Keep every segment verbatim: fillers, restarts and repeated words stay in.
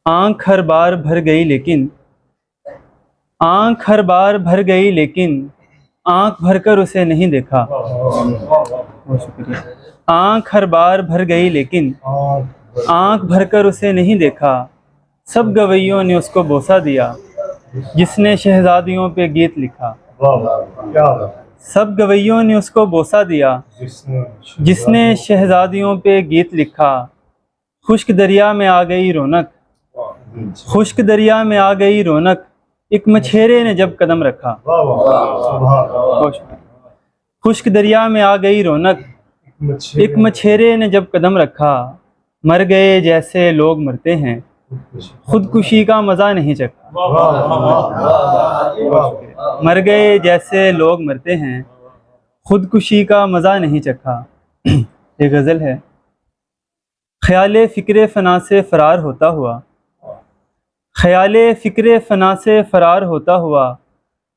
آنکھ ہر بار بھر گئی لیکن، آنکھ ہر بار بھر گئی لیکن آنکھ بھر کر اسے نہیں دیکھا۔ بہت شکریہ۔ آنکھ ہر بار بھر گئی لیکن آنکھ بھر کر اسے نہیں دیکھا۔ سب گویوں نے اس کو بوسہ دیا، جس نے شہزادیوں پہ گیت لکھا۔ واہ، واہ، کیا بات ہے۔ سب گویوں نے اس کو بوسہ دیا، جس نے جس نے شہزادیوں پہ گیت لکھا۔ خشک دریا میں آ گئی رونق، خشک دریا میں آ گئی رونق، ایک مچھیرے نے جب قدم رکھا۔ واہ، واہ، واہ، سبحان اللہ۔ بہت شکریہ۔ خشک دریا میں آ گئی رونق، ایک مچھیرے نے جب قدم رکھا۔ مر گئے جیسے لوگ مرتے ہیں، خودکشی کا مزہ نہیں چکھا۔ واہ، واہ، واہ، واہ۔ مر گئے جیسے لوگ مرتے ہیں، خودکشی کا مزہ نہیں چکھا۔ یہ غزل ہے۔ خیال فکر فنا سے فرار ہوتا ہوا، خیال فکر فنا سے فرار ہوتا ہوا،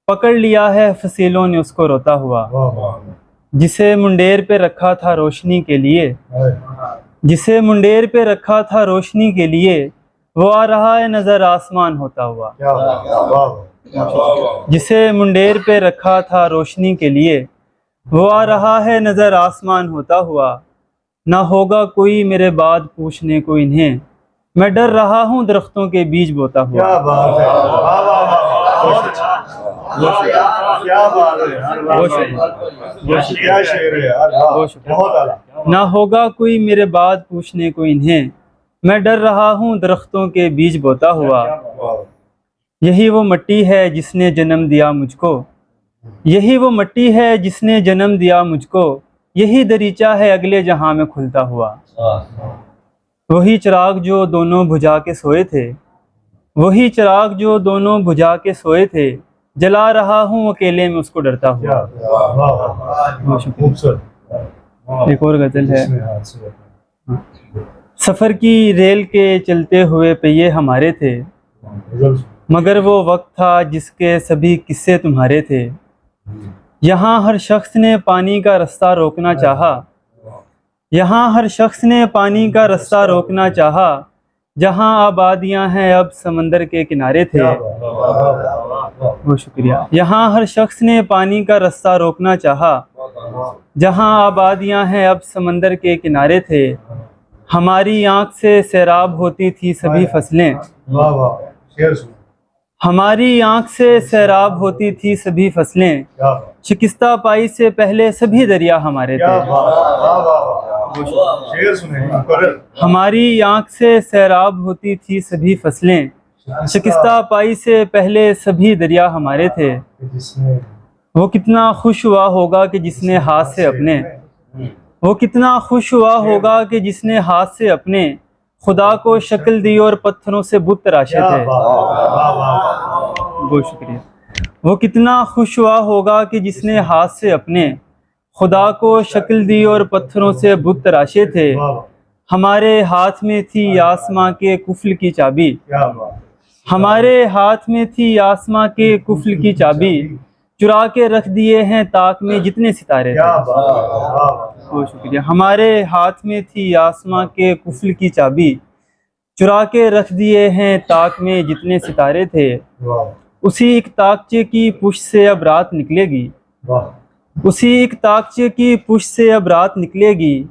پکڑ لیا ہے فصیلوں نے اس کو روتا ہوا۔ واہ، واہ۔ جسے منڈیر پہ رکھا تھا روشنی کے لیے، ہائے۔ جسے منڈیر پہ رکھا تھا روشنی کے لیے، وہ آ رہا ہے نظر آسمان ہوتا ہوا۔ کیا بات ہے، واہ، واہ۔ جسے منڈیر پہ رکھا تھا روشنی کے لیے، وہ آ رہا ہے نظر آسمان ہوتا ہوا۔ نہ ہوگا کوئی میرے بعد پوچھنے کو انہیں، میں ڈر رہا ہوں درختوں کے بیج بوتا ہوا۔ کیا بات ہے، واہ، واہ، واہ، واہ۔ بہت اچھا۔ کیا بات ہے یار، واہ، بہت واہ، شکریہ۔ واہ۔ کیا شعر ہے یار، واہ، بہت شکریہ۔ بہت اعلیٰ۔ نہ ہوگا کوئی میرے بعد پوچھنے کو انہیں، میں ڈر رہا ہوں درختوں کے بیج بوتا ہوا۔ واہ۔ یہی وہ مٹی ہے جس نے جنم دیا مجھ کو، یہی وہ مٹی ہے جس نے جنم دیا مجھ کو، یہی دریچہ ہے اگلے جہاں میں کھلتا ہوا۔ واہ۔ وہی چراغ جو دونوں بجھا کے سوئے تھے، وہی چراغ جو دونوں بجھا کے سوئے تھے، جلا رہا ہوں اکیلے میں اس کو ڈرتا ہوا۔ کیا بات ہے۔ واہ، واہ، واہ۔ بہت شکریہ۔ خوبصورت۔ ایک اور غزل ہے۔ سفر کی ریل کے چلتے ہوئے پہیے ہمارے تھے، مگر وہ وقت تھا جس کے سبھی قصے تمہارے تھے۔ یہاں ہر شخص نے پانی کا رستہ روکنا چاہا، یہاں ہر شخص نے پانی کا رستہ روکنا چاہا، جہاں آبادیاں ہیں اب سمندر کے کنارے تھے۔ کیا بات ہے۔ بہت شکریہ۔ یہاں ہر شخص نے پانی کا رستہ روکنا چاہا، جہاں آبادیاں ہیں اب سمندر کے کنارے تھے۔ ہماری آنکھ سے سیراب ہوتی تھی سبھی فصلیں۔ واہ، واہ، شعر سن۔ ہماری آنکھ سے سیراب ہوتی تھی سبھی فصلیں۔ کیا بات۔ شکستہ پائی سے پہلے سبھی دریا ہمارے تھے۔ کیا بات۔ واہ، واہ، واہ۔ شعر سنے، مکرر۔ ہماری آنکھ سے سیراب ہوتی تھی سبھی فصلیں۔ شکستہ پائی سے پہلے سبھی دریا ہمارے تھے۔ جس نے وہ کتنا خوش ہوا ہوگا کہ جس نے ہاتھ سے اپنے، وہ کتنا خوش ہوا ہوگا کہ جس نے ہاتھ سے اپنے خدا کو شکل دی اور پتھروں سے بت تراشے تھے۔ کیا بات ہے۔ واہ، واہ، واہ۔ بہت شکریہ۔ وہ کتنا خوش ہوا ہوگا کہ جس نے ہاتھ سے اپنے خدا کو شکل دی اور پتھروں سے بت تراشے تھے۔ واہ، واہ۔ ہمارے ہاتھ میں تھی آسماں کے قفل کی چابی۔ کیا بات ہے۔ ہمارے ہاتھ میں تھی آسماں کے قفل کی چابی۔ چرا کے رکھ دیے ہیں طاق میں جتنے ستارے تھے۔ کیا بات ہے، واہ، واہ۔ بہت شکریہ۔ ہمارے ہاتھ میں تھی آسماں کے قفل کی چابی، چرا کے رکھ دیے ہیں طاق میں جتنے ستارے تھے۔ واہ۔ اسی ایک طاقچے کی پشت سے اب رات نکلے گی۔ واہ۔ اسی ایک طاقچے کی پشت سے اب رات نکلے گی،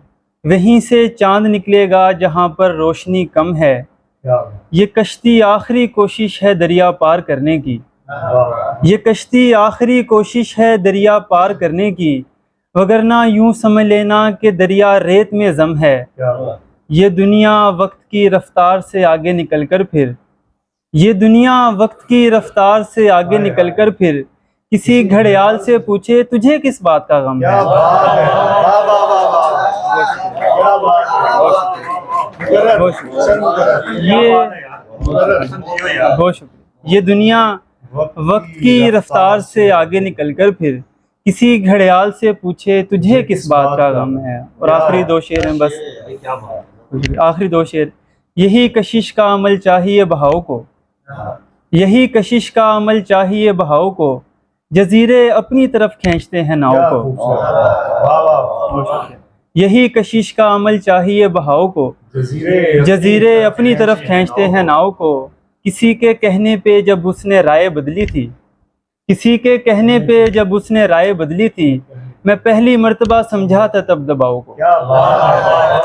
وہیں سے چاند نکلے گا جہاں پر روشنی کم ہے۔ کیا بات۔ یہ کشتی آخری کوشش ہے دریا پار کرنے کی۔ واہ۔ یہ کشتی آخری کوشش ہے دریا پار کرنے کی، وگرنہ یوں سمجھ لینا کہ دریا ریت میں ضم ہے۔ کیا بات۔ یہ دنیا وقت کی رفتار سے آگے نکل کر پھر یہ دنیا وقت کی رفتار سے آگے نکل کر پھر کسی گھڑیال سے پوچھے، تجھے کس بات کا غم ہے؟ کیا بات ہے۔ واہ، واہ، واہ، واہ۔ کیا بات ہے۔ بہت شکریہ۔ یہ بہت شکریہ۔ یہ دنیا وقت کی رفتار سے آگے نکل کر پھر کسی گھڑیال سے پوچھے، تجھے کس بات کا غم ہے؟ اور آخری دو شعر ہیں بس۔ آخری دو شعر۔ یہی کشش کا عمل چاہیے بہاؤ کو، یہی کشش کا عمل چاہیے بہاؤ کو، جزیرے اپنی طرف کھینچتے ہیں ناؤ کو۔ کیا خوبصورت۔ واہ، واہ، واہ۔ بہت شکریہ۔ یہی کشش کا عمل چاہیے بہاؤ کو۔ جزیرے اپنی طرف کھینچتے ہیں ناؤ کو۔ کسی کے کہنے پہ جب اس نے رائے بدلی تھی، کسی کے کہنے پہ جب اس نے رائے بدلی تھی، میں پہلی مرتبہ سمجھا تھا تب دباؤ کو۔